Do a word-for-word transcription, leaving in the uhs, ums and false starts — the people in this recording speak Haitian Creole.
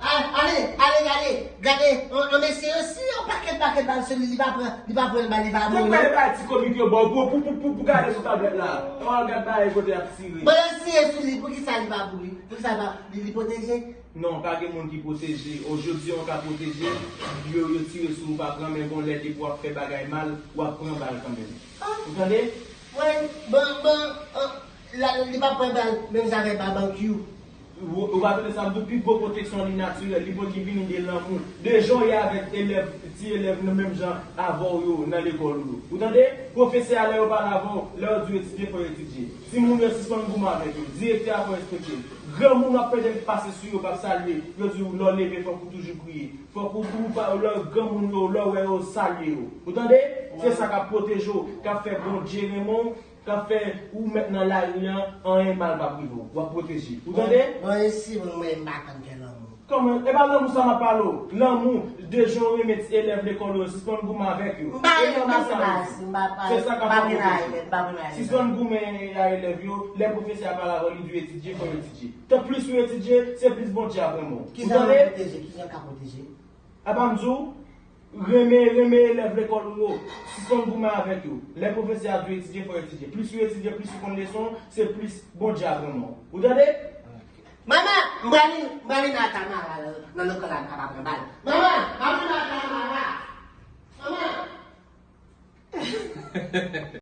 Ale, ale, gade, gade, yon mesye yo si yon pakèt, pakèt bal sou li, li pa pran, li pa pran bal, li pa mouri non. Ou pa ti komik yo ba w pou, pou, pou, pou, pou gade sou tablèt la. Ou al gad bagay kote y ap tire. Bon, yo tire sou li, poukisa li pa mouri? Poukisa li pa, li, li pwoteje? Non, pa gen moun ki pwoteje. Ojodi, ou ka pwoteje, yo, yo tire sou ou, pa pran, men bon, lè depi w ap fè bagay mal, w ap pran bal kanmenm. Ou tande? Mwen, bon, bon, la, li pa pran bal, menm jan avèk Babankyou. Ou, ou pa tande sa m di w, pi gwo pwoteksyon li natirèl, li bon, ki vini de lanmou. De jan w ye avèk elèv, ti elèv nan menm jan avè w yo nan lekòl ou yo. Ou tande? Pwofesè a, lè yo pale avè w, lè yo di w etidye, fò w etidye. Timoun yo sispann goumen avèk yo. Direktè a, fò w respekte l. Granmoun w ap tande pase sou yo, p ap salye. Yo di w lè w leve, fòk ou toujou priye. Fòk ou, ou pa, lè granmoun yo, lè w wè yo, salye yo. Ou tande? Se sa k ap pwoteje w, k ap fè Bondye renmen w, k ap fè ou mèt nan lari an, anyen mal p ap rive w. W ap pwoteje. Ou tande? Mwen, mwen, si mwen, mwen, m pa konn fè lanmou. Kòman? E pa lanmou sa m ap pale w. Lanmou, de jan w renmen ti elèv lekòl ou yo, sispann goumen avèk yo. M pa renmen, m pa renmen, m pa renmen. Se sa k ap fè w pwoteje. Sispann goumen a elèv yo, lè pwofesè a pale avè w, li di w etidye, fò w etidye. Tan plis ou etidye, se plis Bondye ap renmen w. Ou tande? Kijan l ka pwoteje? Kijan l ka pwoteje? Apa m di w, renmen, renmen elèv lekòl ou yo, sispann goumen avèk yo. Lè pwofesè a di w etidye, fò w etidye. Plis ou etidye, plis ou konn leson, se plis Bondye ap renmen w. Ou tande? Manman, m prale, m prale nan Tamara nan, nan lekòl la, m ka pa pran bal. Manman, m prale nan Tamara. Manman!